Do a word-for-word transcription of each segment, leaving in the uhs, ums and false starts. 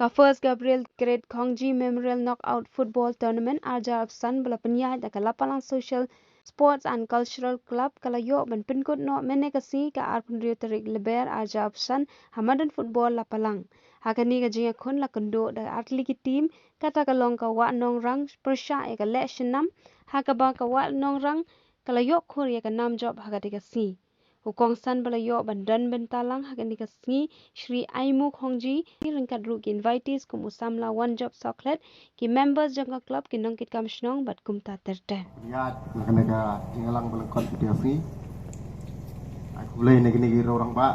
Ka First Gabriel Grit Khongji Memorial Knockout Football Tournament arjar apsan ba la pynïaid da ka Lapalang Social Sports and Cultural Club ka la ïoh ban pynkut noh mynne ka sngi ka arphew hynriew tarik Lber arjar apsan ha madan football Lapalang. Ha kane ka jingïakhun la kynduh da artylli ki team, kata ka long ka Wah Nongrang pyrshah ïa ka Leh Shnam, ha kaba ka Wah Nongrang ka la ïoh khur ïa ka nam jop ha kata ka sngi. U kongsan ba la ïoh ban don bynta lang ha kane ka sngi, Shri Aimu Khongji, ryngkat ruh ki invitees kum u samla Wanjop Sohkhlet, ki members jong ka club, ki nongkitkam shnong bad kumta ter ter. Ïa, na kane ka jingïalang ba lyngkot kata ka sngi. Ai khublei na kine ki rangbah,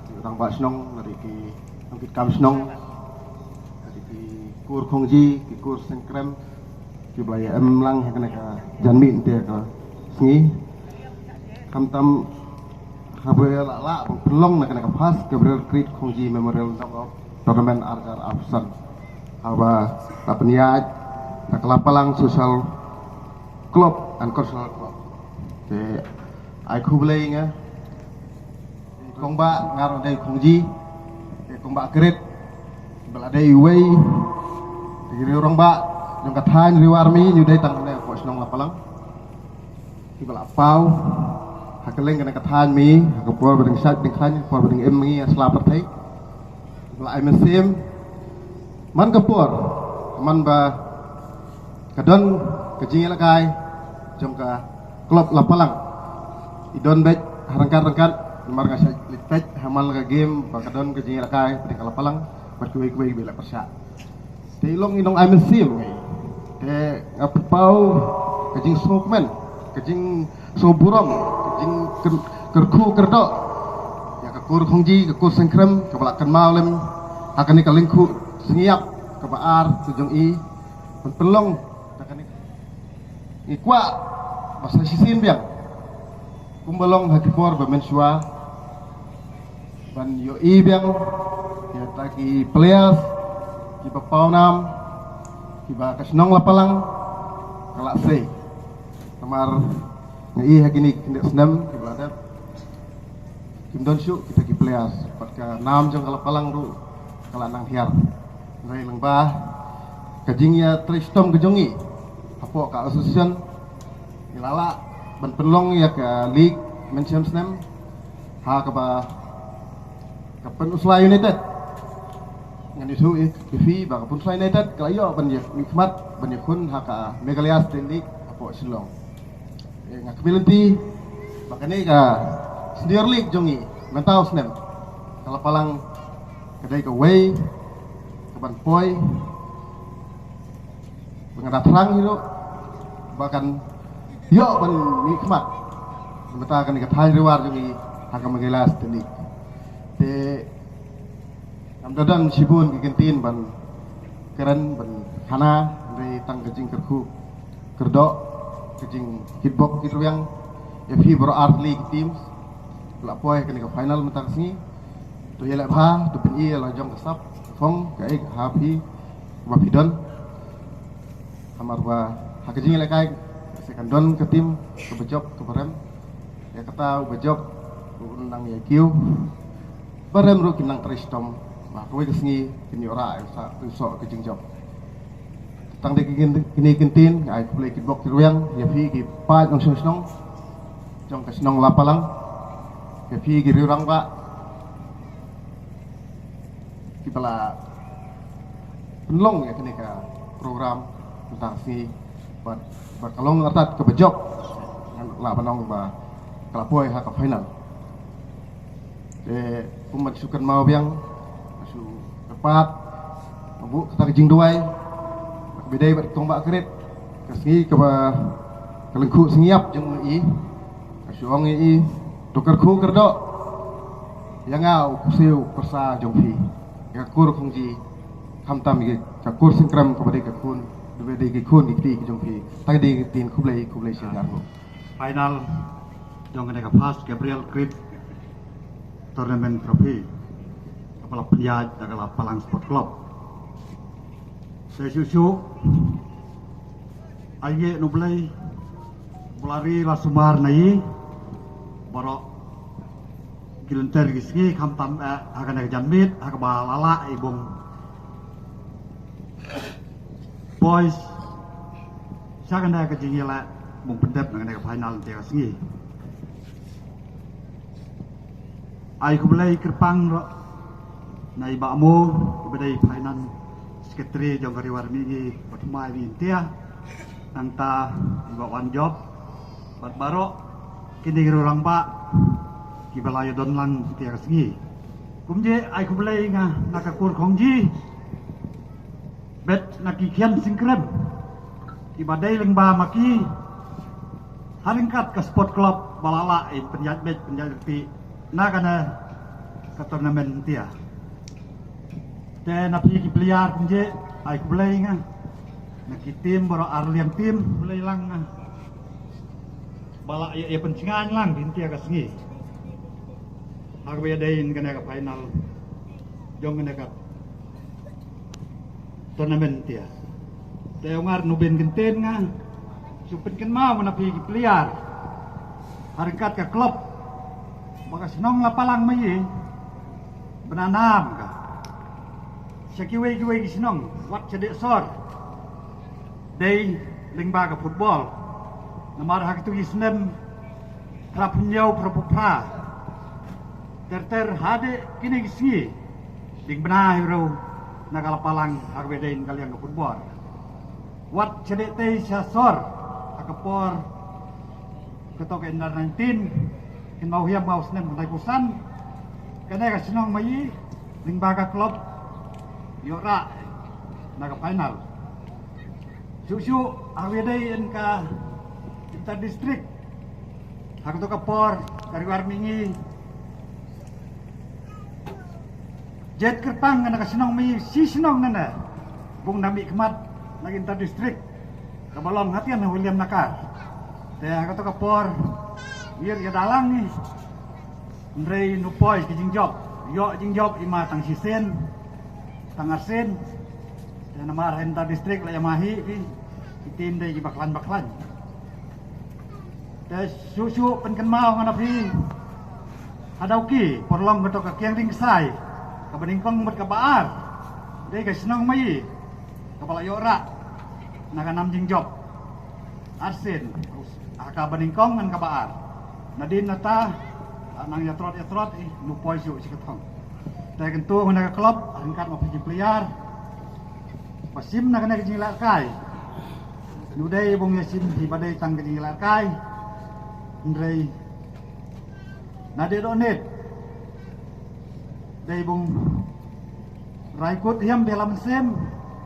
ki rangbah shnong, na ki nongkitkam shnong, na ki kur Khongji, ki kur Sengkrem, ki ba la ïa em lang ha kane ka janmiet kata ka sngi. Khamtam haba la lah ban pynlong na kane ka First Gabriel Grit Khongji Memorial Knockout Tournament arjar apsan. Haba la pynïaid da ka Lapalang Social Club and Cultural Club. Te ai khublei nga. Kong Bah, nga ruh dei Khongji. Te Kong Bah Grit ba la dei uwei. Te ki rangbah jong ka thaiñ Ri War Mih, ngi dei tang ne ko shnong Lapalang. Ki ba la paw ha ka liang kane ka thaiñ Mih, ha ka por ba dang shait dang khlaiñ, por ba dang im ngi ha sla pyrthei. Ba la ai mynsiem man ka por, man ba ka don ka jingïalehkai jong ka club Lapalang. I don beit ha ryngkat ryngkat, namar nga shait leit peit ha man la ka game ba ka don ka jingïalehkai bad ka Lapalang bad kiwei kiwei ba la pyrshah. Te i long i nong ai mynsiem. Te nga pynpaw ka jingsngewkmen, ka jingsngewburom, ka jingkyrkhu kyrdoh ïa ka kur Khongji, ka kur Sengkrem, kaba la kynmaw lem ha kane ka lyngkhuh sngi ïap kaba ar ka jong i, ban pynlong da kane. Ngi kwah ba sa shisien biang, kumba long ha ki por ba mynshuwa, ban ïohi biang ïa kita ki players kiba paw nam, kiba ka shnong Lapalang ka la sei. Namar nga i ha kine ki snem kiba la dep, kim don shuh kita ki players, bad ka nam jong ka Lapalang ruh ka la nang hiar. Hynrei lyngba ka jingïatreishitom ka jong ngi hapoh ka association, ngi la lah ban pynlong ïa ka league mynshem snem ha kaba ka Pynursla United. Ngan ïathuh ïa phi ba ka Pynursla United ka la ïoh ban ïa mihkhmat ban ïakhun ha ka Meghalaya State League hapoh Shillong. Eh, nga kyrmen lynti ba kane ka Senior League jong ngi mynta u snem, ka Lapalang ka dei kawei kaban poi, ba nga da thrang hi ruh ba kan ïoh ban mihkhmat mynta kane ka thaiñ Ri War jong ngi ha ka Meghalaya State League. Te ngam da don shibun ki kyntien ban kren ban khana, hynrei tang ka jingkyrkhu kyrdoh, ka jingkitbok kitrwiang ïa phi baroh artylli ki team ba la poi ha kane ka final mynta ka sngi. To ïaleh bha, to pyni ïa la jong ka sap ka phong kaei ha phi ba phi don. Namar ba ha ka jingïalehkai sa kan don ka team kaba jop kaba rem. Ïa kata uba jop u nang ïa kiew, ba rem ruh kin nang treishitom ba kawei ka sngi kin ïoh rah ïa u soh ka jingjop. Tang da kine ki kyntien, ai khublei kitbok kitrwiang ïa phi ki paid nongshong shnong jong ka shnong Lapalang, ïa phi ki riew rangbah kiba la pynlong ïa kane ka program mynta ka sngi, bad ba ka long artat kaba jop, ngan lah ban ong ba ka la poi ha ka final. Te kum ban shu kynmaw biang, shu kyrpad, ba buh kata ka jingduwai ba ka bidei bad ka tong ba ka rit, ka sngi kaba ka lyngkhuh sngi ïap jong i, ka shu ong i, to kyrkhu kyrdoh ïa nga u ksiew u kyrsa jong phi, ïa ka kur Khongji, khamtam ïa ka kur Sengkrem kaba dei ka khun, kaba dei ki khun ki kti ki jong phi. Tang dei ki ktien, khublei, khublei shihajar nguh. Final jong kane ka First Gabriel Grit Tournament Trophy kaba la pynïaid da ka Lapalang Sport Club. Te shuh shuh, ai ngeit na U Blei ba la ri la sumar na i baroh ki lynter ki sngi, khamtam eh ha kane ka janmiet ha kaba la lah i bym Boys, sha kane ka jingïaleh bun pyndep na kane ka final te ka sngi. Ai khublei kyrpang ruh na i Bah Mo, i ba dei finance secretary jong ka Ri War Mihngi, ba thymmai Mihngi Intia. Nangta i Bah Wan Jop, bad baroh kine ki rangbah kiba la ïadon lang ïa ka sngi. Kumjuh ai khublei nga na ka kur Khongji, bad na ki khian Singkrem kiba dei lyngba ma ki ha ryngkat ka sport club ba la lah ïa pynïaid beit pynïaid riti na kane ka tournament Intia. Te na phi ki player kumjuh ai khublei nga na ki team baroh ar liang team, khublei lang nga ba la ïa, ïa pynshngaiñ lang Intia ka sngi ha kaba ïadei kane ka final jong kane ka tournament Intia. Te u ngar nu bin kyntien nga shu pynkynmaw na phi ki player ha ryngkat ka club ba ka shnong Lapalang ma ïi ba na nam ka sha kiwei kiwei ki shnong wat sha deh sor dei lyngba ka football. Namar ha kitu ki snem phra phew hynñiew phra phew phra ter ter hadeh kine ki sngi ding bna hi ruh na ka Lapalang ha kaba dei ka liang ka football. Wat sha deh tei sha sor ha ka por kato ka under nineteen, kynmaw hiam maw snem khyndai phew san. Kane ka shnong ma ïi lyngba ka club ïoh rah na ka final. Shuh shuh ha kaba dei ka inter district ha kato ka por ka Ri War Mihngi jied kyrpang na ka shnong ma ïi shi shnong nane bun na mih khmat na ka inter district kaba long hatian ha William Nakar. Te ha kato ka por ngir ïa dalang ni hynrei nu poi ki jingjop, ïoh jingjop i ma tang shisien tang arsien. Te namar ha inter district la ïa ma hi ki, ki team dei kiba khlaiñ ba khlaiñ. Te shuh shuh pynkynmaw nga na phi, hadau ki por long kato ka kiang ring ksai kaba nyngkong bad kaba ar dei ka shnong ma ïi kaba la ïoh rah na ka nam jingjop arsien ha kaba nyngkong ngan kaba ar. Nadien nata nang ïa trot ïa trot i nu poi shuh shi ka thong. Te kyntu na ka club ryngkat ma phi ki player ba shim na kane ka jingïalehkai. Nu dei bun ïa shim hi ba dei tang ka jingïalehkai. Hynrei na dei dohnud dei bun rai kut hiam bela mynsiem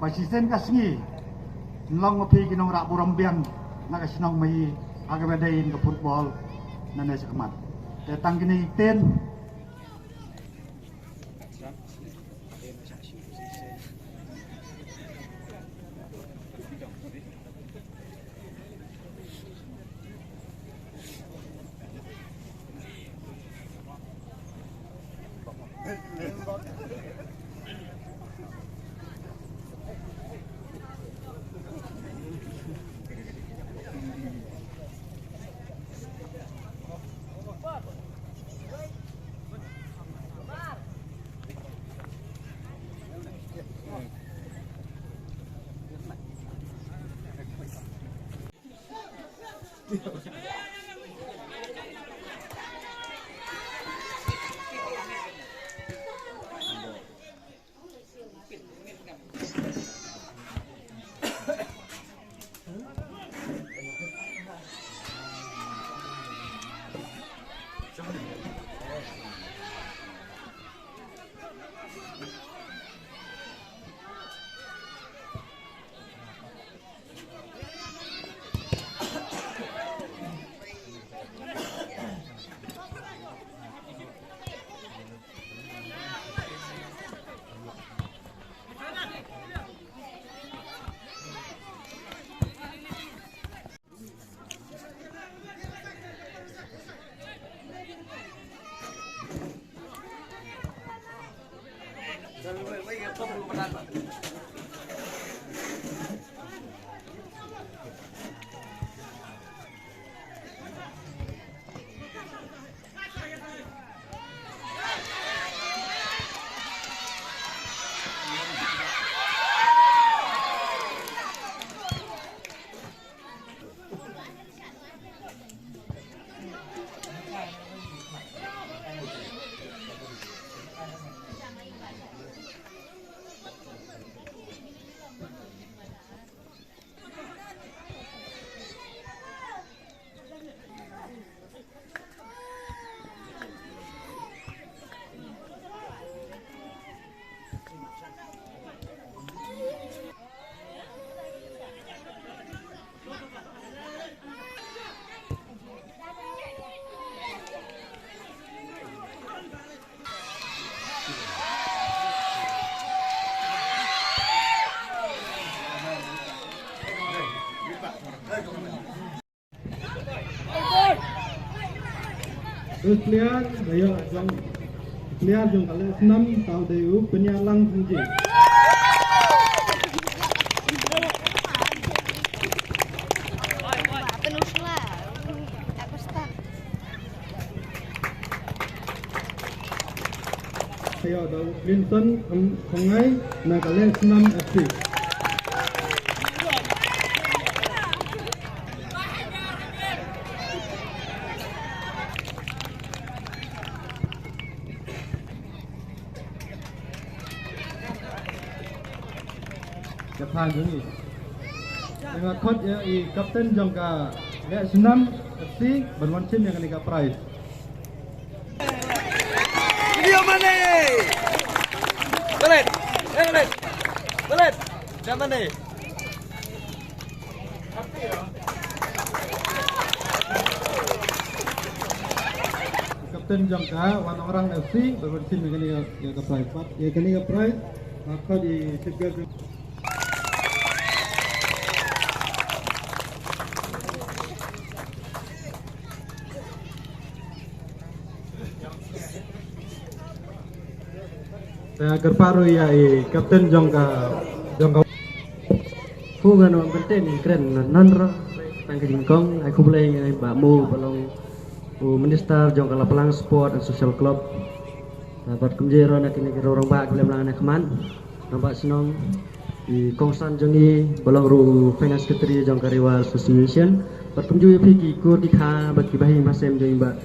ba shisien ka sngi nlong ma phi ki nongrah burom biang na ka shnong ma ïi ha kaba dei ka football nane shakhmat. Te tang kine ki ktien. First player, da ïoh jong, player jong ka leh snam, tau dei u Pynïalang Sangji. Ka ïoh da u Clinton Khong-, Khongngai na ka leh snam F C. Ka thaiñ jong ngi. Nga khot ïa i kapten jong ka leh snam F C ban wan shim ïa kane ka prize. Video money. Toilet. Eh, toilet. Toilet. Video money. Kapten jong ka Wanongrang F C, ba wan shim ïa kane ka, ïa ka prize. Pat ïa kane ka prize, nga khot i chief guest. Te kyrpad ruh ïa i kapten jong ka, jong ka. Pu ngan wan pynten kren nan nan ro. Tang ka jingkong, ai khublei ïa i Bah Mo ba long u minister jong ka Lapalang Sport and Social Club. Bad kumjuh ruh na kine ki rangbah kiba leh lang na khmat. Rangbah shnong, i kongsan jong ngi ba long ruh u finance secretary jong ka Ri War Association. Bad kumjuh ïa phi ki kur ki kha bad ki bahaïing bahasem jong ngi Bah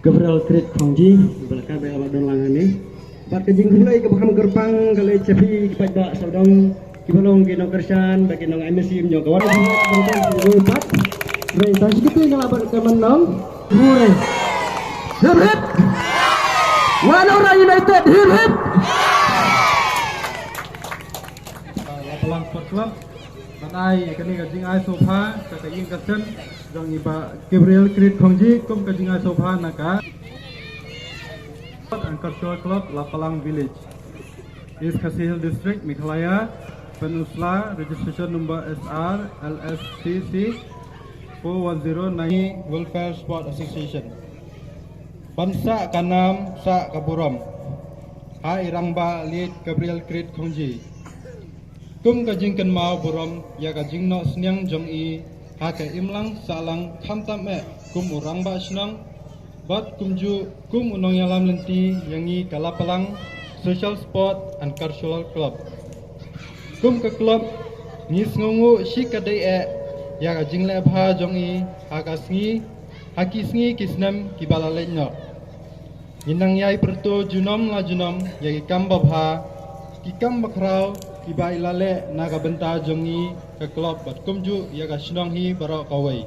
Gabriel Krit Khongji, ba la ka ba don lang hangne. Bad ka jingkhublei kaba kham kyrpang ka leit sha phi ki paidbah sawdong, kiba long ki nongkyrshan bad ki nong M S C jong ka Wanongrang. Bad re ta shi kiti nga la bad ka man nong. Hooray. Hip hip. Wanongrang United, hip hip. Lapalang Sport Club. Ban ai kane ka jingai sngewbha sha ka ïing ka sem jong i Bah Gabriel Krit Khongji kum ka jingai sngewbha na ka Sport and Cultural Club Lapalang Village, East Khasi Hills District, Meghalaya, Peninsula, registration number S R L S C C four one zero nine, Welfare Sport Association. Ban sah ka nam sah ka burom ha i rangbah Late Gabriel Krit Khongji. Kum ka jingkynmaw burom ïa ka jingnoh sniang jong i ha ka imlang sahlang khamtam eh kum u rangbah shnong bad kumjuh kum u nongïalam lynti ïa ngi ka Lapalang Social Sport and Cultural Club. Kum ka club ngi sngewnguh shi katdei eh ïa ka jingleh bha jong i ha ka sngi, ha ki sngi ki snem kiba la leit noh. Ngi nang ïai pyrto junom la junom ïa ki kam babha, ki kam bakhraw kiba i la leh na ka bynta jong ngi ka club bad kumjuh ïa ka shnong hi baroh kawei.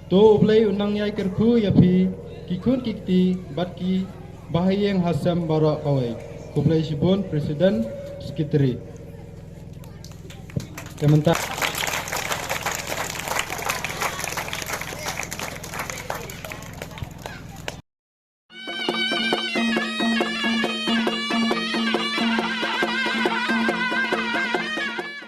To U Blei un nang ïai kyrkhu ïa phi ki khun ki kti bad ki bahaïing hasem baroh kawei. Khublei shibun President, Secretary. Te mynta